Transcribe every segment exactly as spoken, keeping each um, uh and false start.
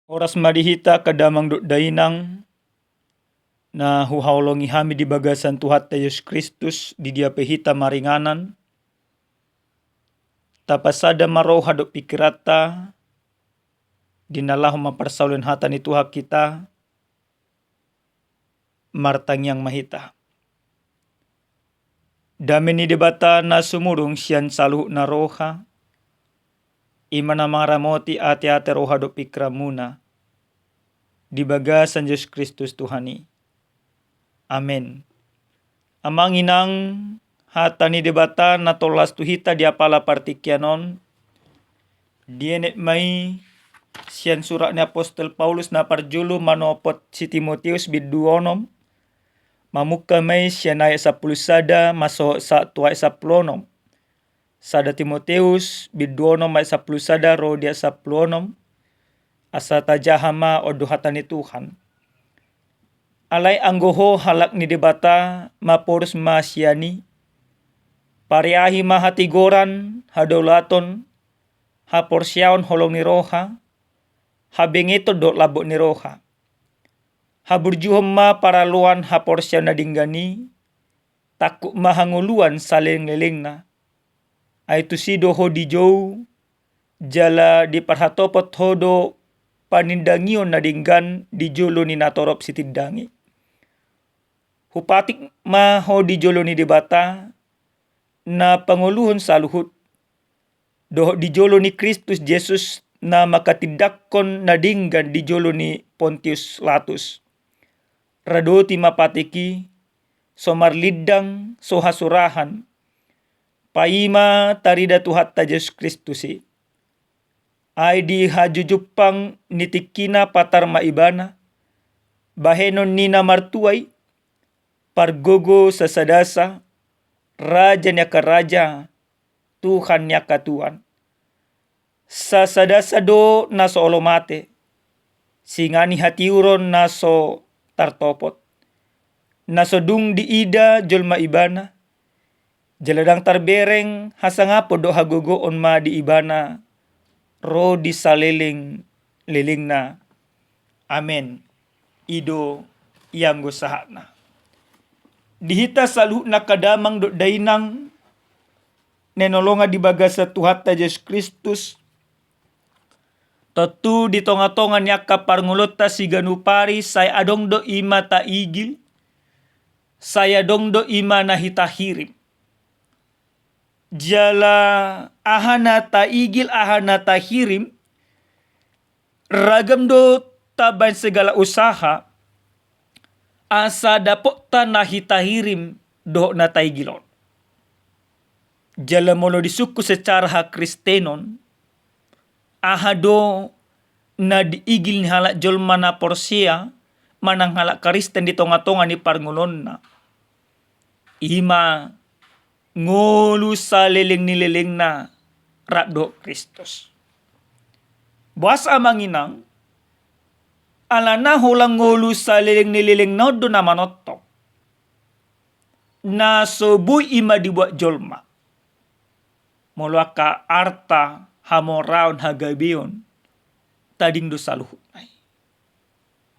Horas ma di hita angka damang dohot dainang, na huhaholongi hami di bagasan Tuhanta Jesus Kristus, di dia pe hita maringanan. Tapasada ma roha dohot pingkiranta, di na laho mamparsaulihon hata ni Tuhan hita, martangiang ma hita. Dame ni Debata na sumurung sian saluhutna roha, i ma na mangaramoti ateate roha dohot pingkiranmuna, di bagasan Jesus Kristus Tuhan i. Amen. Amang inang, hata ni Debata na tolhas tu hita di apala partingkian on, dienet ma i sian surat ni apostel Paulus na parjolo manopot si Timoteus bindu onom, mamungka ma i sian ayat sampulu sada masohot sahat tu ayat sampulu onom. Sada Timoteus bindu onom ayat sampulu sada ro di ayat sampulu onom. Asa tajaha ma on do hata ni Tuhan. Alai anggo ho halak ni Debata, maporus ma sian i, pareahi ma hatigoran, hadaulaton, haporseaon holong ni roha, habengeton dohot lambok ni roha. Haburjuhon ma paraloan haporseaon na denggan i, tangkup ma hangoluan salelenglelengna. Ai tusi do ho dijou, jala diparhatopot ho do panindangion na denggan di jolo ni natorop sitindangi. Hupatik ma ho di jolo ni Debata, na pangoluhon saluhut, dohot di jolo ni Kristus Jesus na mangkatindangkon na denggan di jolo ni Pontius Latus. Radoti ma patik i, so marlindang, so hasurahan, paima tarida Tuhanta Jesus Kristus i. Ai di hajujumpang ni tingkina patar ma Ibana, bahenon ni na martua i, pargogo sasadasa, Raja ni angka raja, Tuhan ni angka tuhan. Sasadasa do na so olo mate, singa ni hatiuron na so tartopot, na so dung diida jolma Ibana, jala ndang tarbereng hasangapon dohot hagogoon ma di Ibana ro di salelenglelengna. Amen. I do ianggo sahatna. Di hita saluhutna angka damang dohot dainang na hinaholongan di bagasan Tuhanta Jesus Kristus, tontu di tongatonga ni angka parngoluonta siganup ari sai adong do i ma taigil, sai adong do i ma na hita hirim. Jala aha na taigil, aha na tahirim, ragam do tabaen segala usaha asa dapotta na hita hirim dohot na taigil on. Jala molo disungkun secara hakristenon, aha do na diigil ni halak jolma na porsea manang halak Kristen di tongatonga ni parngoluonna? I ma ngolu saleleng ni lelengna rap dohot Kristus. Boasa, amang inang? Alana holan ngolu saleleng ni lelengna on do na manongtong. Na so boi i ma dibuat jolma. Molo angka arta, hamoraon, hagabeon, tading do saluhutna i.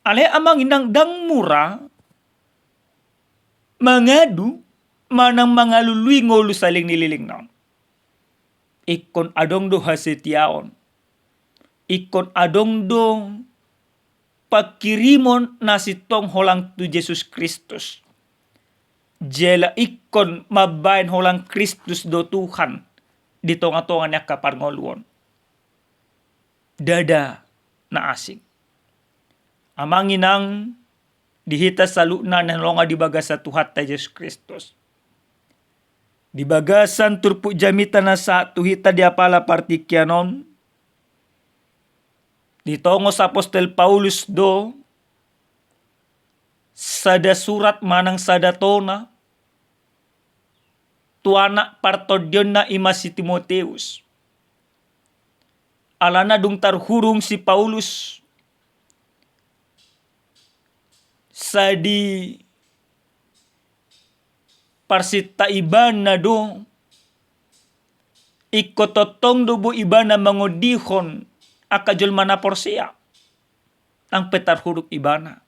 Alai, amang inang, ndang mura mangadu manang mangalului ngolu saleleng ni lelengna on. Ingkon adong do hasetiaon. Ingkon adong do pangkirimon na sintong holan tu Jesus Kristus. Jala ingkon mambaen holan Kristus do Tuhan di tongatonga ni angka parngoluon. Ndada na asing. Amang inang, di hita saluhutna na hinaholongan di bagasan Tuhanta Jesus Kristus. Di bagasan turpuk jamita na sahat tu hita di apala partingkian on, ditongos apostel Paulus do sada surat manang sada tona tu anak partondionna, i ma si Timoteus. Alana dung tarhurung si Paulus, sadi parsinta ibana do, ingkon tongtong do boi ibana mangondihon angka jolma na porsea. Ndang pe tarhuruk ibana,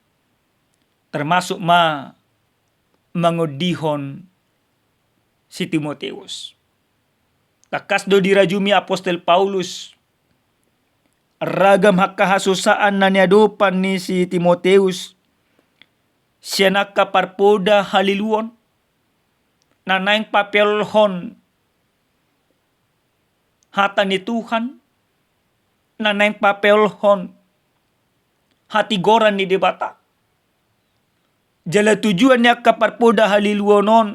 termasuk ma mangondihon si Timoteus. Tangkas do dirajumi apostel Paulus ragam angka hasusaan na niadopan ni si Timoteus sian angka parpoda haliluon na naeng papeolhon hata ni Tuhan, na naeng papeolhon hatigoran ni Debata. Jala tujuan ni angka parpoda haliluon on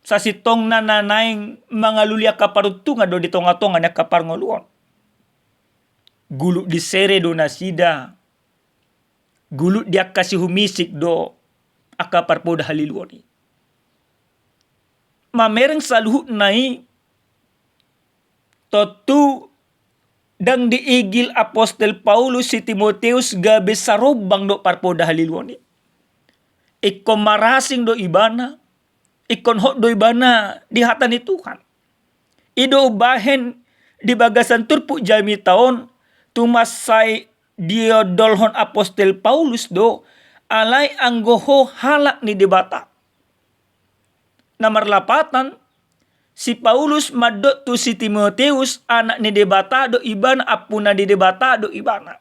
sasintongna na naeng mangalului angka paruntungan do di tongatonga ni angka parngoluon. Gulut di sere do nasida, gulut di angka sihumisik do angka parpoda haliluon i. Mamereng saluhutna i, tontu ndang diigil apostel Paulus si Timoteus gabe sarombang do parpoda haliluon i. Ingkon marasing do ibana, ingkon hot do ibana di hata ni Tuhan. I do umbahen di bagasan turpuk jamita on, tung mansai diondolhon apostel Paulus do, alai anggo ho halak ni Debata. Na marlapatan, si Paulus mandok tu si Timoteus, anak ni Debata do ibana, ampuna ni Debata do ibana.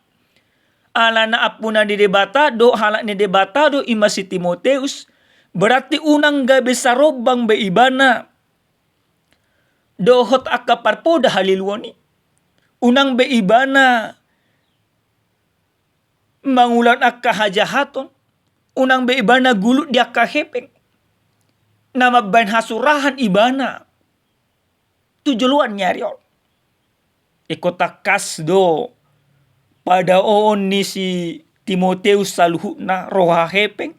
Alana ampuna ni Debata do, halak ni Debata do ima si Timoteus, berarti unang gabe sarombang be ibana dohot angka parpoda haliluon i. Unang be ibana mangulahon angka hajahaton, unang be ibana gulut di angka hepeng. Na mambahen hasurahan ibana tu joloan ni ari on. Ingkon tangkas do padaoon ni si Timoteus saluhutna roha hepeng.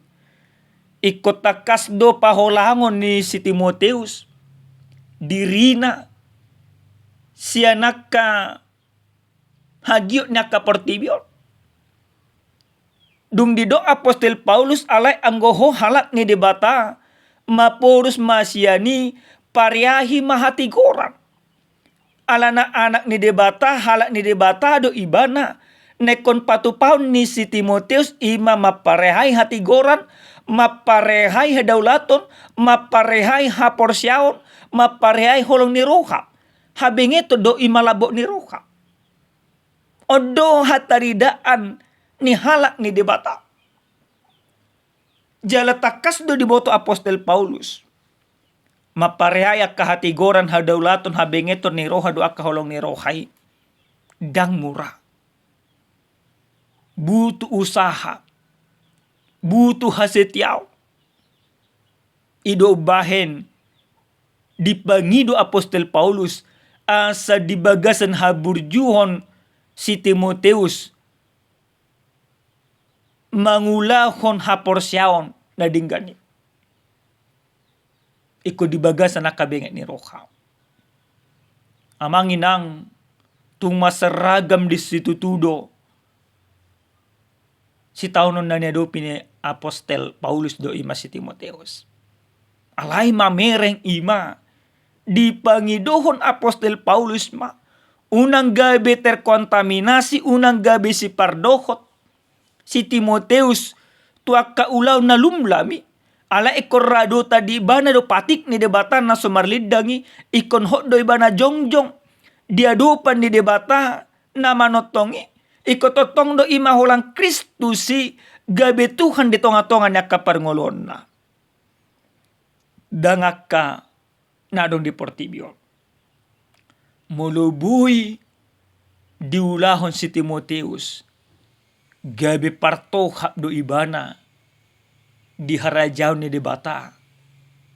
Ingkon tangkas do paholangon ni si Timoteus dirina sian angka hagiot ni angka portibi on. Dung didok apostel Paulus, alai anggo ho halak ni Debata, maporus ma sian i, pareahi ma hatigoran. Alana anak ni Debata, halak ni Debata do ibana. Na ingkon patupaon ni si Timoteus ima mamparehai hatigoran, mamparehai hadaulaton, mamparehai haporseaon, mamparehai holong ni roha. Habengeton do ima lambok ni roha. On do hataridaan ni halak ni Debata. Jala tangkas do diboto apostel Paulus, mamparehai angka hatigoran, hadaulaton, habengeton ni roha dohot angka holong ni roha i ndang mura. Butuh usaha, butuh hasetiaon. I do umbahen dipangido apostel Paulus asa di bagasan haburjuhon si Timoteus mangulahon haporseaon na denggan i. Ingkon di bagasan angka benget ni roha. Amang inang, tung mansai ragam di situtu do sitaonon na niadopi ni apostel Paulus do ima si Timoteus. Alai mamereng ima, dipangidohon apostel Paulus ma, unang gabe terkontaminasi, unang gabe sipardohot si Timoteus tu angka ulaon na lumlam i. Alai ingkon radota di ibana do patik ni Debata na so marlindang i, ingkon hot do ibana jongjong di adopan ni Debata na manongtong i, ingkon tongtong do ima holan Kristus i gabe Tuhan di tongatonga ni angka parngoluonna. Ndang angka na adong di portibi on. Molo boi diulahon si Timoteus, gabe partohap do ibana di harajaon ni Debata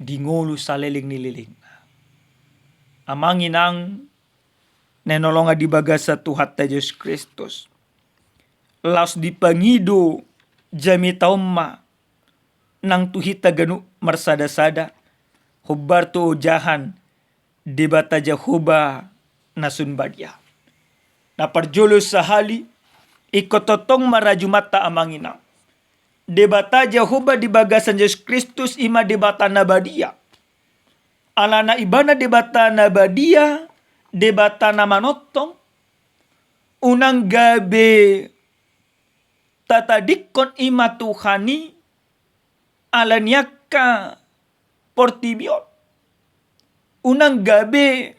di ngolu saleleng ni lelengna. Amang inang na hinaholongan di bagasan Tuhanta Jesus Kristus, laos dipangido jamita on ma nang tu hita ganup marsadasada, hombar tu ojahan Debata Jahowa na sun badia. Na parjolo sahali, ingkon tongtong ma rajumanta amang inang. Debata Jahowa di bagasan Jesus Kristus ima Debata na badia. Alana ibana Debata na badia, Debata na manongtong, unang gabe tatadingkon i ma Tuhan i ala ni angka portibi on. Unang gabe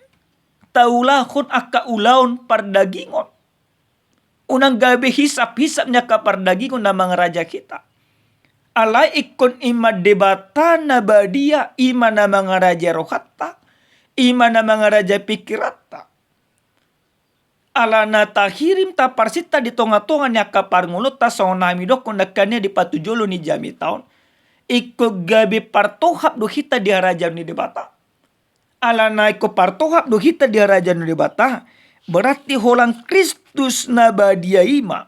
taulahon angka ulaon pardagingon. Unang gabe hisap-hisap ni angka pardagingon na mangaraja hita. Alai ingkon i ma Debata na badia, i ma na mangaraja rohanta, i ma na mangaraja pikiranta. Alana tahirim, taparsinta di tonga-tonga ni angka parngoluonta songon na hami dokkon nangkin i di patujolo ni jamita on. Ingkon gabe partohap do hita di harajaon ni Debata. Alana ingkon partohap do hita di harajaon ni Debata, berarti holan Kristus na badia i ma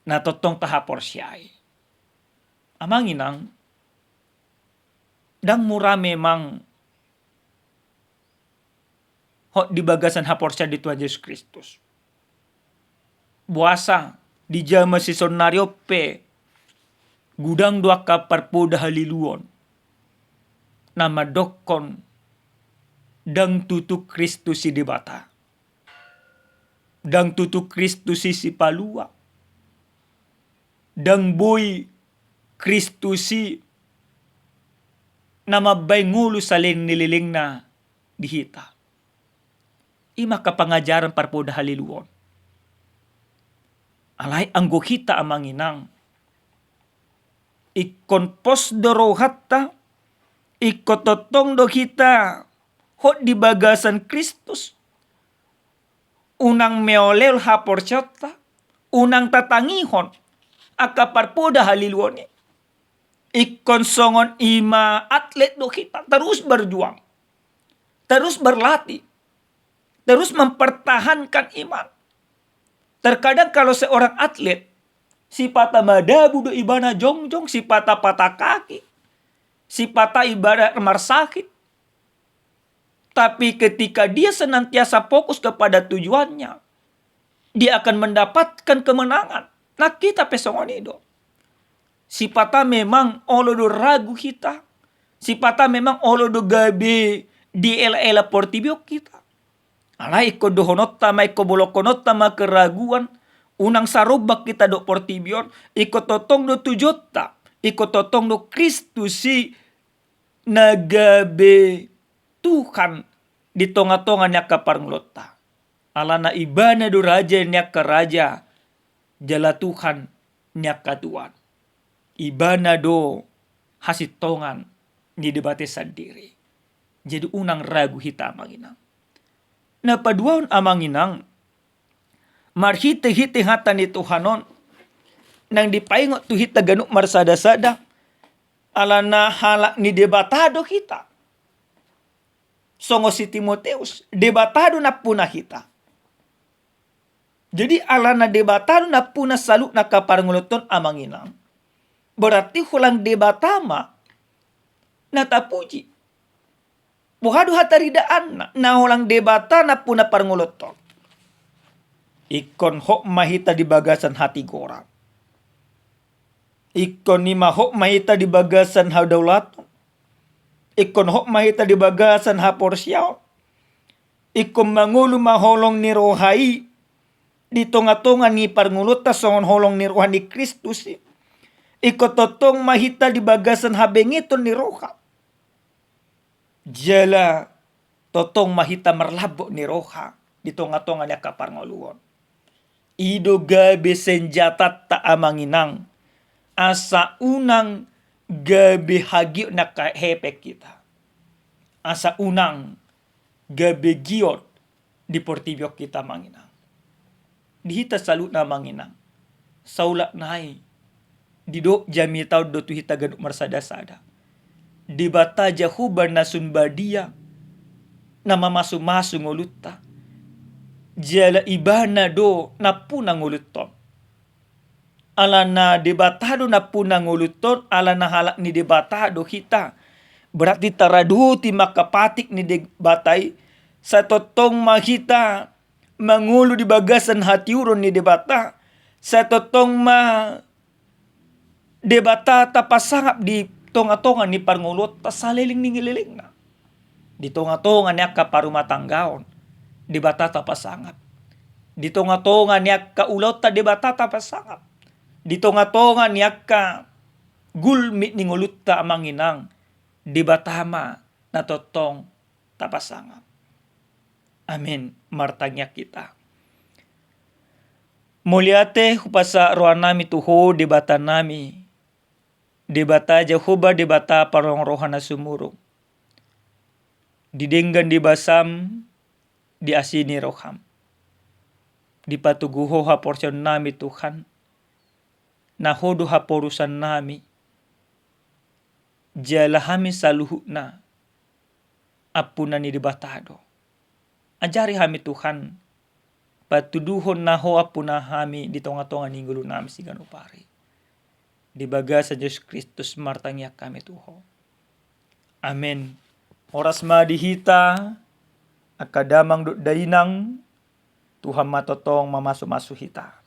na tongtong tahaporseai. Amang inang, ndang mura memang hot di bagasan haporseaon di Tuhan Jesus Kristus. Boasa di jaman sisonari on pe godang do angka parpoda haliluon na mandokkon ndang tutu Kristus i Debata, ndang tutu Kristus i Sipalua, ndang boi Kristus i na mambahen ngolu saleleng ni lelengna di hita. I ma angka pangajaran parpoda haliluon. Alai anggo hita, amang inang, ingkon pos do rohanta, ingkon tongtong do hita hot di bagasan Kristus. Unang meoleol haporseaonta, unang tatangihon angka parpoda haliluon i. Ingkon songon i ma atlet do hita, terus berjuang, terus berlatih, terus mempertahankan iman. Terkadang kalau seorang atlet, sipata madabu do ibana jongjong, sipata patah kaki, sipata ibana marsahit. Tapi ketika dia senantiasa fokus kepada tujuannya, dia akan mendapatkan kemenangan. Nah, hita pe songon i do. Sipata memang olo do ragu hita, sipata memang olo do gabe diela-ela portibi on hita. Alai ingkon dohononta ma, ingkon bolongkononta ma keraguan, unang sarombak hita dohot portibi on, ingkon tongtong do tujuonta, ingkon tongtong do Kristus i na gabe Tuhan di tonga-tonga ni angka parngoluonta. Alana ibana do raja ni angka raja, jala Tuhan ni angka tuan. Ibana do hasintongan ni Debata sandiri. Jadi unang ragu hita, amang inang. Na paduahon, amang inang, marhite-hite hata ni Tuhan on naeng dipaingot tu hita ganup marsada-sada, alana halak ni Debata do hita. Songon si Timoteus, Debata do nampuna hita. Jadi alana Debata do nampuna saluhutna angka parngoluonta on, amang inang, berarti holan Debata ma na tapuji. Boha do hataridaanna na holan Debata nampuna parngoluonta on? Ingkon hot ma hita di bagasan hatigoran. Ingkon i ma hot ma hita di bagasan hadaulaton. Ingkon hot ma hita di bagasan haporseaon. Ingkon mangolu ma holong ni roha i di tonga-tonga ni parngoluonta songon holong ni roha ni Kristus i. Ingkon tongtong ma hita di bagasan habengeton ni roha. Jala tongtong ma hita marlambok ni roha di tonga-tonga ni angka parngoluon. I do gabe senjatanta, amang inang, asa unang gabe hagiot ni angka hepeng hita. Asa unang gabe giot di portibi on hita, amang inang. Di hita saluhutna, amang inang, saulak nai didok jamita on do tu hita ganup marsada-sada, Debata Jahowa na sun badia, na mamasu-masu ngolunta, jala Ibana do nampuna ngolunta on. Alana Debata do nampuna ngolunta on, alana halak ni Debata do hita, berarti taradoti ma angka patik ni Debata i. Sai tongtong ma hita mangolu di bagasan hatiuron ni Debata. Sai tongtong ma Debata tapasangap di tonga-tonga ni parngoluonta saleleng ni lelengna. Di tonga-tonga ni angka parumatanggaon, Debata tapasangap. Di tonga-tonga ni angka ulaonta, Debata tapasangap. di tonga-tonga ni angka gulmit ni ngolunta, Amang Inang, Debata ma na tongtong tapasangap. Amen. Martangiang hita. Mauliate hupasahat rohanami tu Ho, Debatanami, Debata Jahowa, Debata parroharoha na sumurung. Di denggan ni basam, di asi ni roham, dipatogu Ho haporseaonnami, Tuhan. Na Ho do haporusannami, jala hami saluhutna ampuna ni Debata do. Ajari hami, Tuhan, patuduhon na Ho ampuna hami di tonga-tonga ni ngolunami siganup ari. Di bagasan Jesus Kristus martangiang hami tu Ho. Amen. Horas ma di hita, angka damang dohot dainang. Tuhan ma tongtong mamasu-masu hita.